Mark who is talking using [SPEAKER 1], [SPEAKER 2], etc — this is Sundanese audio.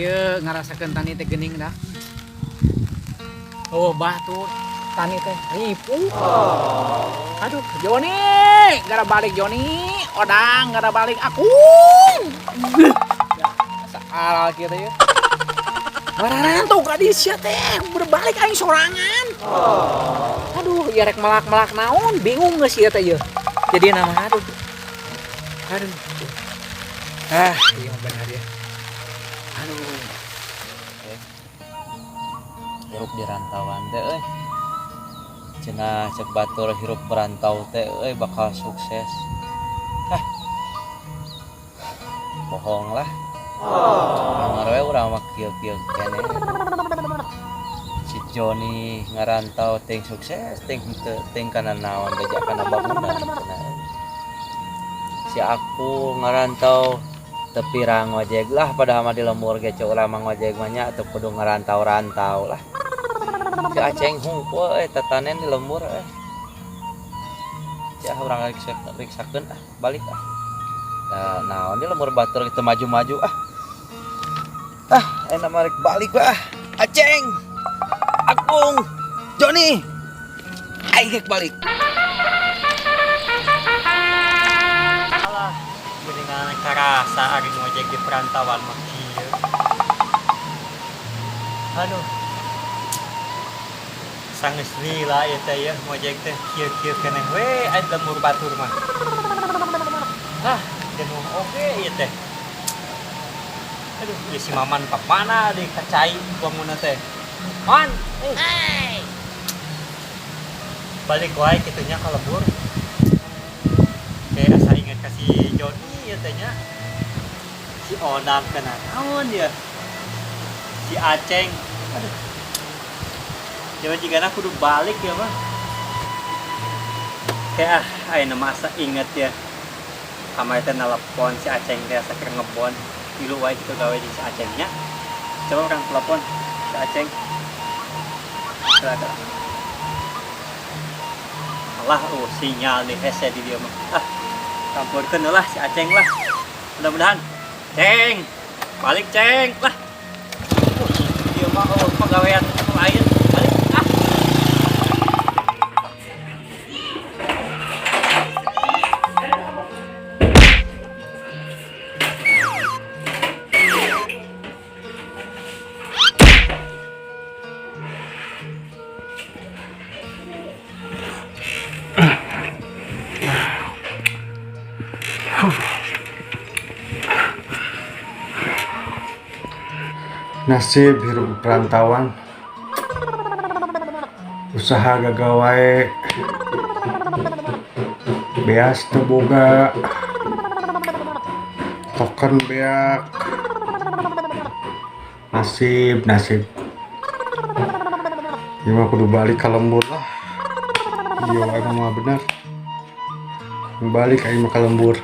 [SPEAKER 1] Kieu ngarasakeun tani teh geuning dah. Oh, batur tani teh ripuh. Aduh, Joni, gara balik Joni, Odang gara balik aku. Salah kieu teh ya. Mararanto ka dieu sia teh, berbalik aing sorangan. Aduh, ieu rek melak-melak naon, bingung geus ieu teh ieu. Jadi nama aduh. Aduh. Ah, iya benar ya. Aduh.
[SPEAKER 2] Hirup di rantauan teh euy. Cenah cek batur hirup merantau teh euy bakal sukses. Hah. Bohong lah. Anggar we urang mah kieu-kieu keneh. Si Joni ngarantau ting sukses ting henteu ting kana naon beja kana bangunan cenah. Si aku ngarantau teu pirang ngojek lah padahal mah di lembur ge ceu urang mah ngojek mah nya teu kudu ngarantau-rantau lah. Si Aceng hungkul euy tatanen di lembur euy. Ya urang riksakeun ah balik ah. Nah, naon di lembur batur kitu maju-maju ah. Ah, enak mah rek balik ah. Aceng. Akung, Joni. Aing rek balik.
[SPEAKER 3] Alah, geuningan karasa ari ngojek di perantauan mah kieu. Aduh. Sanggeus lila ieu teh ya ngojek teh kieu-kieu keneh we aya lembur batur mah. Ah, jenuh oge ieu teh. Aduh, ieu si Maman ka mana deui ka cai bangunna teh. Man, eh. Balik wae kitu nya ka lembur. Kayak asa inget ka si Joni ya teh nya. Si Odang kena naon ya. Si Aceng. Aduh. Jawa jigana kudu balik ya mah. Kayak ah ayeuna mah asa inget ya. Kamari teh nelepon si Aceng teh asa keur ngebon. Milu wae kitu gawe jeung si Aceng nya. Coba urang telepon si Aceng. Kira-kira. Alah, oh sinyal di hese di dia mah. Ah, campurkeun lah si Aceng lah. Mudah-mudahan. Ceng, balik Ceng lah. Dia mah oh pegawaian lain. Balik ah.
[SPEAKER 4] Nasib hirup perantauan, usaha gagal wae, beas teu boga, token beak, nasib nasib. Ieu mah kudu balik ka lembur lah. Ieu wae mah bener. Balik aing mah ka lembur.